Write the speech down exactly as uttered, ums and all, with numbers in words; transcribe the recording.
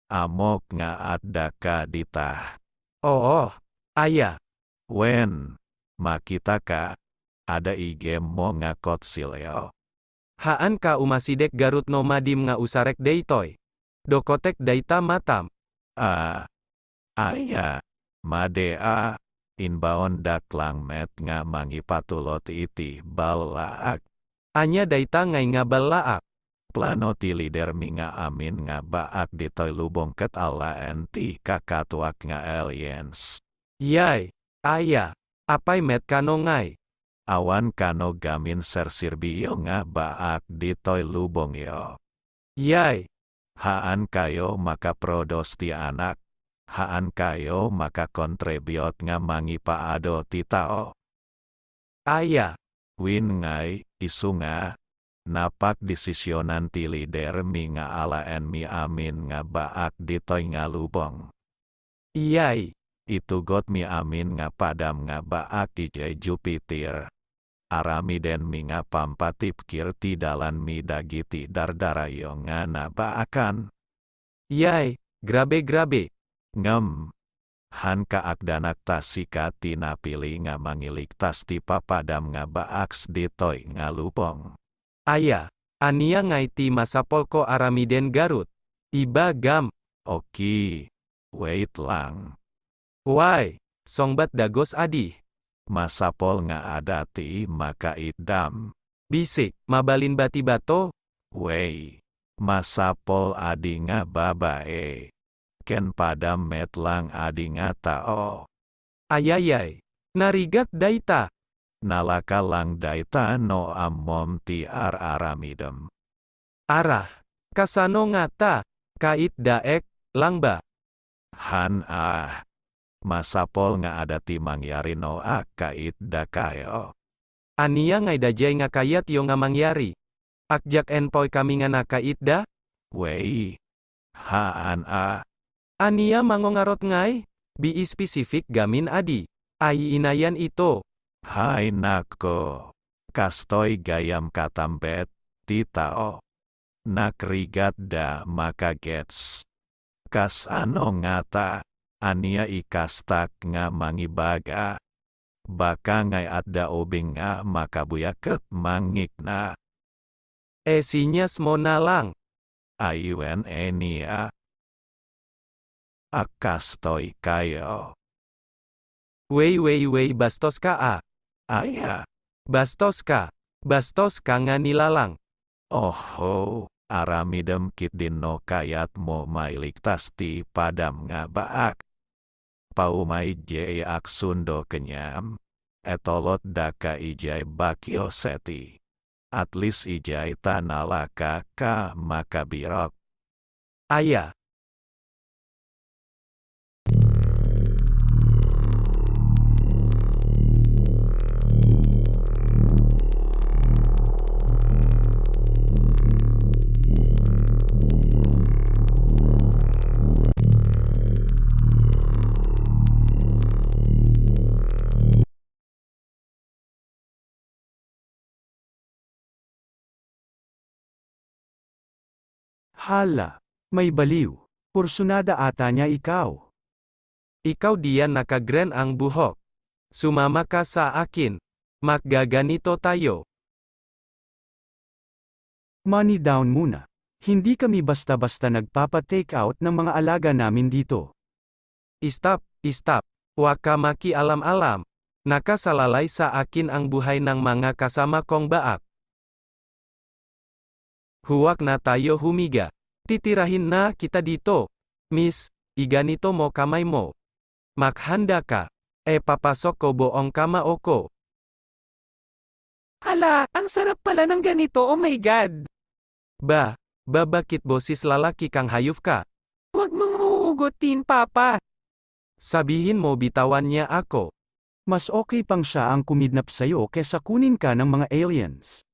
Ammok nga addaka dita. Oo, aya. Wen, makitaka, adda igemmo nga kutsilio. Haanka umasidek garud no madim nga usarek daytoy. Dukotek dayta matam. A, aya, madi a, imbaondak lang met nga mangipatulot iti ballaak. Ania dayta ngay nga ballaak? Plano ti lidermi nga amin nga baak ditoy lubong ket alaen ti kakatuak nga aliens. Yay, aya, apay met kano ngay? Awan kano gamin serserbiyo nga baak ditoy lubongyo. Yay, haankayo makaproduce ti anak, haankayo makakontribute nga mangipaadu ti tao. Aya. Wen ngay, isu nga, napagdesisionan ti lidermi nga alaenmi amin nga baak ditoy nga lubong. Iyay, itugotmi amin nga padam nga baak idiay Jupiter. Aramidenmi nga pampatipkir ti dalanmi dagiti dardarayo nga nabaakan. Yay, grabe, grabe. Ngem, haanka akdanak ta sika ti napili nga mangiligtas ti papadam nga baak ditoy nga lubong. Aya, ania ngay ti masapulko aramiden garud? Ibagam. Okay. Wait lang. Why? Sungbat dagus adi. Masapul nga adda ti makaitdam. Bisik, mabalin ba ti bato? Wey, masapul adi nga babai. Ken padam met lang adi nga tao. Ayayay, narigat dayta. Nalaka lang dayta no ammom ti ar-aramidem. Ara, kasano ngata, kaitdaek lang ba? Haan a. Masapul nga adda ti mangyari no a kaitdakayo. Ania ngay daydiay nga kayatyo nga mangyari? Agdiak empawkami nga nakaitda? Wey. Haan a. Ania mangungarot ngay? Be specific gamin adi. Ay inayan ito. Hay nako. Kastoy gayam katambet, ti tao. Nakrigat da makagets. Kasano ngata, ania ikastak nga mangibaga? Baka ngay adda ubing nga makabuya ket mangngikna. E, sinyasmo na lang. Ay wen, ania? A, kastoy kayo. Wey, wey, wey, bastoska a. Aya. Bastoska. Bastoska nga nilalang. Oho, aramidem ketdin no kayatmo mailigtas ti padam nga baak. Paumay diay agsundo kaniam. Itulotdaka idiay Baguio City. At least idiay ta nalaka ka makabirok. Aya. Hala, maibaliw. Porsyonada ata nia ikaw. Ikaw diay naka-green ang buhok. Sumama ka sa akin. Maggaganito tayo. Money down muna. Hindi kami basta-basta nagpapa-take out ng mga alaga namin dito. Stop, stop. Huwag ka makialam-alam. Nakasalalay sa akin ang buhay ng mga kasama kong baak. Huwag na tayo humiga. Titirahin na kita dito. Miss, iganito mo kamay mo. Maghanda ka. E, papasok ko buong kamao ko. Hala, ang sarap pala ng ganito, oh my God! Ba, ba, bakit boses lalaki kang hayop ka? Huwag mong uugutin, Papa. Sabihin mo bitawan niya ako. Mas okay pang siya ang kumidnap sa'yo kesa kunin ka ng mga aliens.